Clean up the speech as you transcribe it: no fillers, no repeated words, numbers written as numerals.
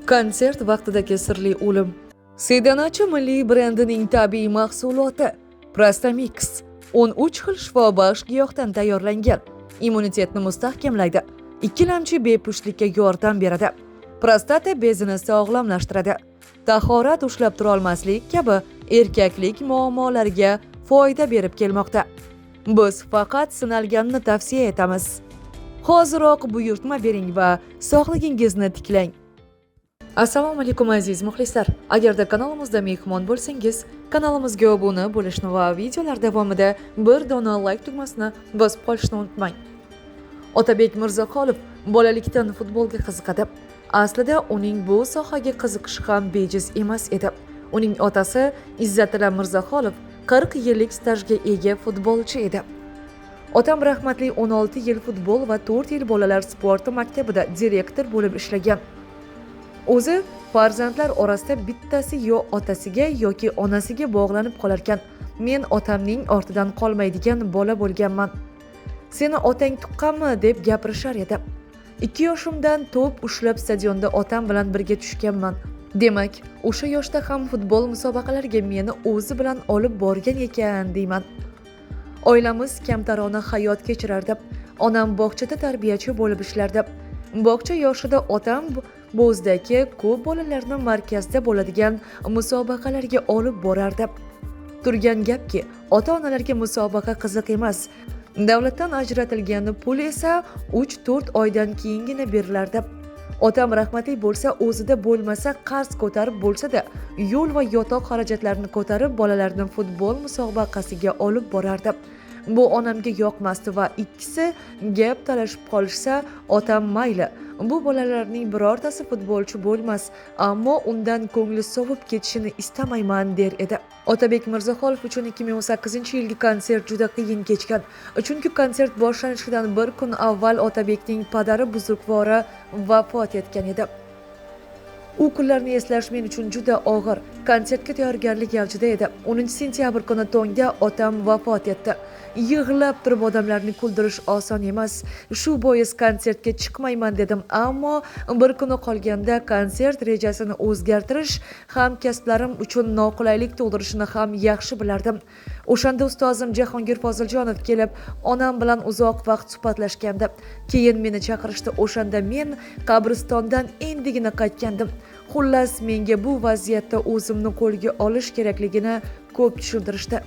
Konsert vaqtidagi sirli o'lim. Sedanachi milliy brendining tabiiy mahsuloti Prostamix 13 xil shifobaxsh giyohdan tayyorlangan. Immunitetni mustahkamlaydi. Ikkilamchi bepushtlikka yordam beradi. Prostata bezini sog'lomlashtiradi. Tahorat ushlab turolmaslik kabi erkaklik muammolariga foyda berib kelmoqda. Biz faqat sinalganini tavsiya etamiz. Hoziroq buyurtma bering va sog'ligingizni tiklang. Assalomu alaykum, aziz muxlislar. Agarda kanalimizda mehmon bo'lsangiz, kanalimizga obuna bo'lishni va videolar davomida bir dona like tugmasini bosib qolishni unutmang. Otabek Mirzaxolov bolalikdan futbolga qiziqadi. Aslida uning bu sohaga qiziqishi ham bejiz emas edi. Uning otasi Izzatilla Mirzaxolov 40 yillik stajga ega futbolchi edi. Otam rahmatli 16 yil futbol va 4 yil bolalar sporti maktabida direktor bo'lib ishlagan. O'zi farzandlar orasida bittasi yo otasiga yoki onasiga bog'lanib qolarkan. Men otamning ortidan qolmaydigan bola bo'lganman. Seni otang tuqqanmi deb gapirishar edi. 2 yoshimdan to'p ushlab stadionda otam bilan birga tushganman. Demak, o'sha yoshda ham futbol musobaqalariga meni o'zi bilan olib borgan ekan deyman. Oilamiz kamtarona hayot kechirardi. Onam bog'chada tarbiyachi bo'lib ishlardi. Bog'cha yoshida otam Bo'zdagi ko'p bolalarni markazda bo'ladigan musobaqalarga olib borardi. Turgan gapki, ota-onalarga musobaqa qiziq emas. Davlatdan ajratilgan pul esa 3-4 oydan keyingina berilardi. Otam rahmatli bo'lsa, o'zida bo'lmasa qarz ko'tarib bo'lsa-da, yo'l va yotoq xarajatlarini ko'tarib bolalarni futbol musobaqasiga olib borardi. Bu onamga yoqmasdi va ikkisi gap talashib qolishsa, otam mayli, bu bolalarning birortasi futbolchi bo'lmas, ammo undan ko'ngli sovib ketishini istamayman der edi. Otabek Mirzaxolov uchun 2018-yilgi konsert juda qiyin kechgan. Chunki konsert boshlanishidan bir kun avval Otabekning padari buzrukvori vafot etgan edi. U kunlarni eslash men uchun juda og'ir. Konsertga tayyorgarlik avjida edi. 10 sentyabr kuni tongda otam vafot etdi. Yig'lab turib odamlarni kuldirish oson emas. Shu bois konsertga chiqmayman dedim, ammo bir kuni qolganda konsert rejasini o'zgartirish hamkasblarim uchun noqulaylik tug'dirishini ham yaxshi bilardim. O'shanda ustozim Jahongir Foziljonov kelib, onam bilan uzoq vaqt suhbatlashgandi. Keyin meni chaqirishdi. O'shanda men qabristondan endigina qaytgandim. Xullas, menga bu vaziyatda o'zimni qo'lga olish kerakligini ko'p tushuntirishdi.